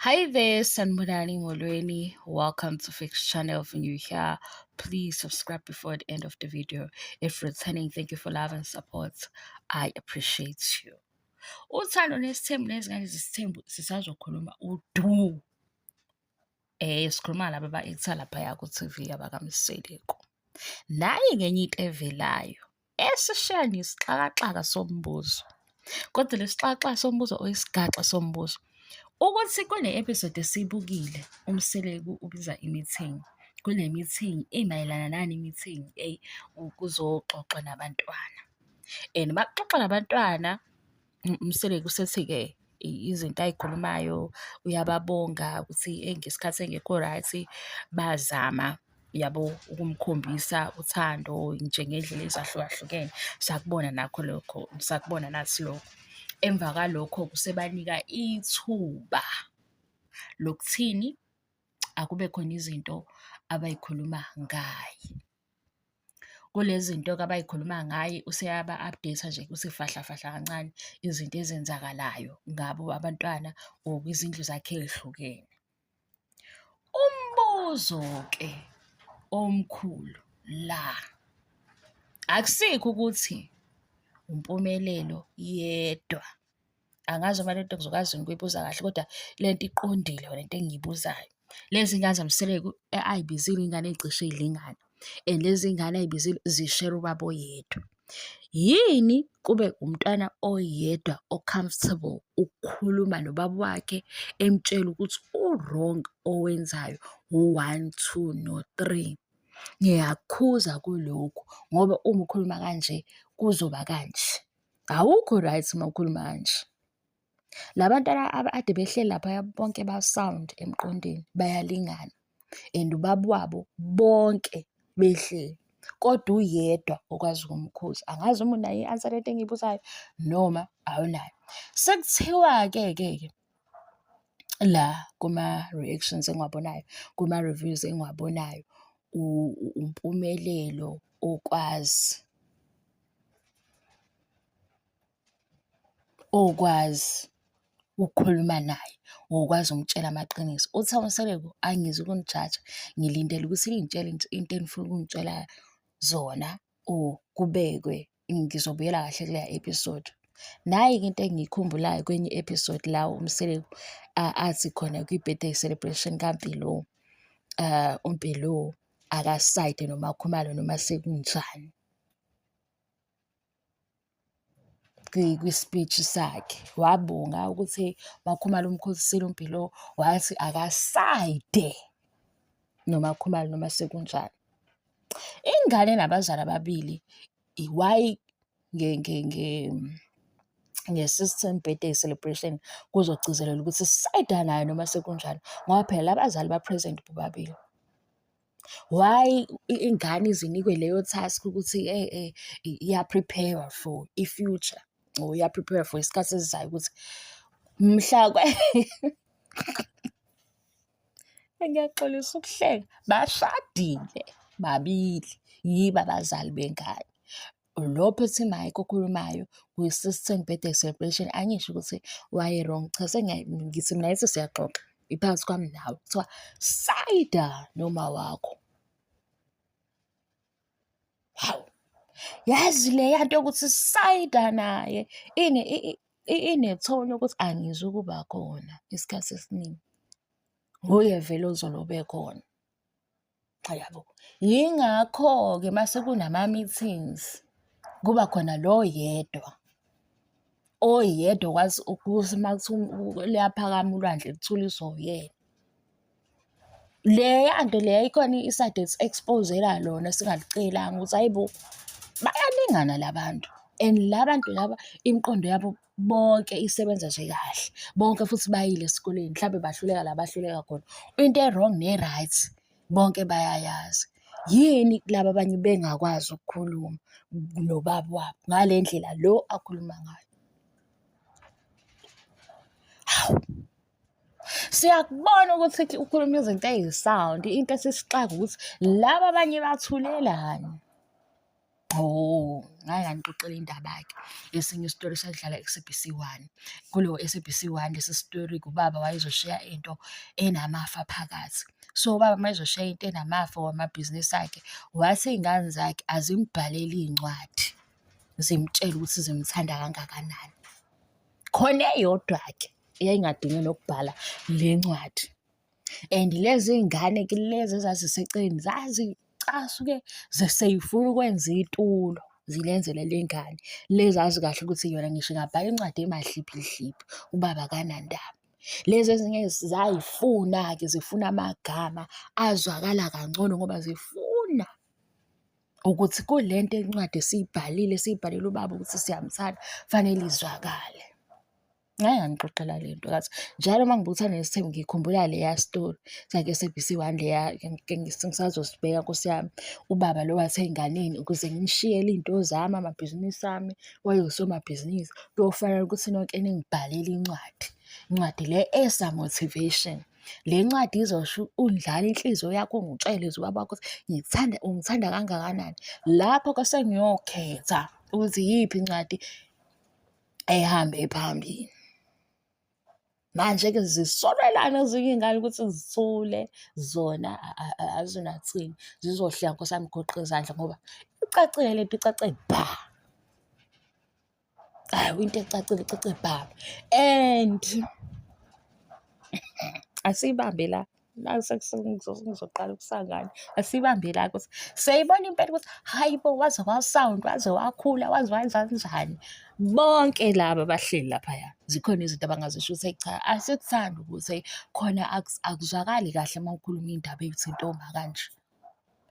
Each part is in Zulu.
Hi there, Sanibonani Molweni. Welcome to Fix Channel. If you're new here, please subscribe before the end of the video. If returning, thank you for love and support. I appreciate you. Uthando nesithembu nezingane zesithembu sisazokhuluma udu. Sikhuluma laba aba-act-a laphaya ku-TV abakaMseleku. Nayi ngenye into evelayo esishiya nesixakaxaka sombuzo. Kodwa lesixakaxaka sombuzo or isigaxa sombuzo ukuthi kune-episode esiyibukile uMseleku ubiza i-meeting. Kule meeting imayelana nani i-meeting? Eyi, kuzoxoxwa nabantwana and uma kuxoxwa nabantwana uMseleku usethi-ke izinto ay'khulumayo uyababonga ukuthi ngesikhathi engekho right bazama yabo ukumkhombisa uthando nje ngendlela ezahlukahlukene. Sakubona nakho lokho, sakubona nathi lokho. Emva kwalokho usebanika ithuba lokuthini? Akube khona izinto abay'khuluma ngaye. Kule zinto-ke abay'khuluma ngaye useyaba-update-a nje uthi fahla fahla kancane izinto ezenzakalayo ngabo abantwana or kwizindlu zakhe ey'hlukene. Umbuzo-ke omkhulu la, akusikho ukuthi uMpumelelo yedwa, angazi noma lento ngizokwazi yini ukuyibuza kahle kodwa lento iqondile lento engiyibuzayo. Lezi ngane zaMseleku ay'bizile iy'ngane ey'cishe y'lingane and lezi ngane ay'bizile zishera ubaba oyedwa. Yini kube umntwana oyedwa o-comfortable ukukhuluma nobaba wakhe emtshela ukuthi u-wrong owenzayo u-one, two, no-three. Ngiyakukhuza kulokhu ngoba uma ukhuluma kanje kuzoba kanje. Awukho right uma ukhuluma kanje. La bantwana abakade behleli laphaya bonke ba-sound emqondweni bayalingana and ubaba wabo bonke behleli kodwa uyedwa okwazi ukumkhuza. Angazi uma unayo i-answer lento engiyibuzayo noma awunayo. Sekuthiwa-ke ke ke la kuma-reactions engiwabonayo, kuma-reviews engiwabonayo, uMpumelelo okwazi okwazi ukukhuluma naye, okwazi ukumtshela amaqiniso. Uthi uMseleku angizukunijaja, ngilindele ukuthi ningitshele into enifuna ukungitshela zona or kubekwe ngizobuyela kahle kuleya episode. Nayi-ke into engiyikhumbulayo kwenye i-episode la uMseleku athi khona kwi-birthday celebration kaMpilo, uMpilo akasayide noMaKhumalo noma sekunjani. Kwi-speech sakhe wabonga ukuthi uMaKhumalo umkhohlisile uMpilo wathi akasayide noMaKhumalo noma sekunjani. Ingane enabazali ababili why nge-system birthday celebration kuzogcizelelwa ukuthi sayida nayo noma sekunjani ngoba phela labazali ba-present bobabili. Why ingane izinikwe leyo task ukuthi iya-prepare for i-future or iya-prepare for isikhathi esizayo ukuthi mhla ngiyaxolisa ukuhleka, bashadile babili, yibo abazali bengane. Lo ophethe i-mic okhulumayo kwi-system birthday celebration, angisho ukuthi waye-wrong, cha ngithi mina yithi siyaxoxa iphakathi kwami nawe, kuthiwa sayida noma wakho. Hawu, yazi leya nto yokuthi sayida naye inethonya ukuthi angizukuba khona isikhathi esiningi. Nguye vele ozolobe ekhona. Yabo. Yingakho-ke mase kunama-meetings kuba khona lo oyedwa, oyedwa okwazi ukuthi uma kuthiwa luyaphakama ulwandle luthuliswa uyena. Leya nto leya ikhona i-side esi-expose-ela lona singalicelanga ukuthi hhayi bo, bayalingana la bantu and la bantu laba imiqondo yabo bonke isebenza nje kahle, bonke futhi bayile esikoleni mhlambe bahluleka la bahluleka khona. Into e-wrong ne-right bonke bayayazi. Yini kulaba abanye bengakwazi ukukhuluma nobaba wabo ngale ndlela lo akhuluma ngayo? Hawu! Siyakubona ukuthi ukhuluma izinto eyi-sound, into esisixaka ukuthi laba abanye bathulelani? Oh, ngake nganixoxela indaba-ke yesinye isitori esasidlala ku-S_A_B_C one. Kulo S_A_B_C one lesi sitori-ke ubaba wayezoshiya into enamafa phakathi. So, ubaba mayezoshiya into enamafa wamabhizinisi akhe, wathi iy'ngane zakhe azimbhalele iy'ncwadi, zimtshele ukuthi zimthanda kangakanani. Khona eyodwa-ke eyayingadingi nokubhala le ncwadi. And lezi ngane-ke lezi ezaziseceleni zazicasuke sey'funa ukwenza itulo zilenzele le ngane. Le ezazi kahle ukuthi yona ngisho ingabhala incwadi emahliphihliphi ubaba akanandaba. Lezi ezinye zay'funa-ke zifuna amagama azwakala kangcono ngoba zifuna ukuthi kule nto incwadi esiyibhalile esiyibhalele ubaba ukuthi siyamthanda fanele izwakale. Ngake nganixoxela le nto ngathi njalo uma ngibuka uThando Nesithembu ngikhumbula leya story sakwa-S_A_B_C one leya ngisazosibheka nkosi yami. Ubaba lo wathi ey'nganeni ukuze nginishiyele iy'nto zami, amabhizinisi ami, wayewusomabhizinisi, kuyofanele ukuthi nonke ningibhalele incwadi. Incwadi le esa-motivation. Le ncwadi izosho undlala inhliziyo yakho ungitshele nje ubaba wakho ukuthi ngikuthanda, ungithanda kangakanani. Lapho-ke sengiyokhetha ukuthi iyiphi incwadi ehambe phambili. Manje-ke zisolelana ezinye iy'ngane ukuthi zithule zona azinathini zizohleka nkosi yami goqe izandla ngoba icacile lento icace bha. Hawu into ecacile icace bha and asiyibambe la. La sengizoqala ukusangana. Asibambe la ukuthi siyayibona impela ukuthi hayi bo waze wa-sound, waze wakhula, waze wenzanjani. Bonke laba abahleli laphaya zikhona izinto abangazisho ukuthi cha asikuthandi ukuthi khona akuzwakali kahle uma ukhuluma indaba ey'thinta oma kanje.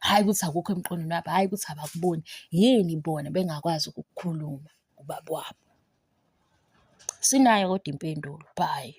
Hhayi ukuthi akukho emqondweni wabo, hhayi ukuthi abakuboni. Yini bona bengakwazi ukukukhuluma kubaba wabo? Sinayo kodwa impendulo, bye.